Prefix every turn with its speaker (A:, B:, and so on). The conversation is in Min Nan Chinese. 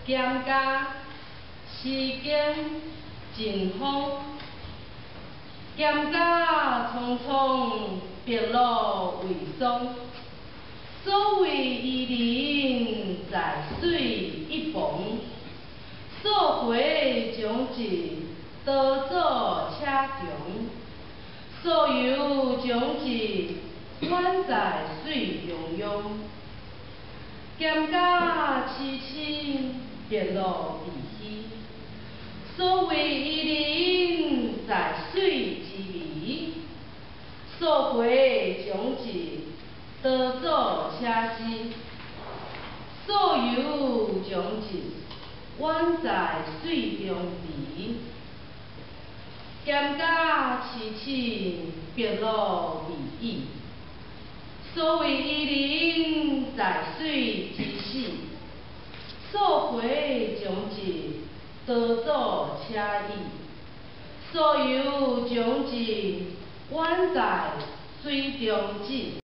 A: 兼加时间尽风，兼加苍苍白露为霜。所谓伊人，在水一方。溯溪将至，道阻且长。溯游将至，宛在水中央。蒹葭萋萋，白露为晞。所谓伊人，在水之湄。溯溪将至，道阻且跒。溯游将至，宛在水中沬。蒹葭萋萋，白露为雨。所谓伊人，在水之涑。溯溪将至，道阻且迩。溯游将至，宛在水中沚。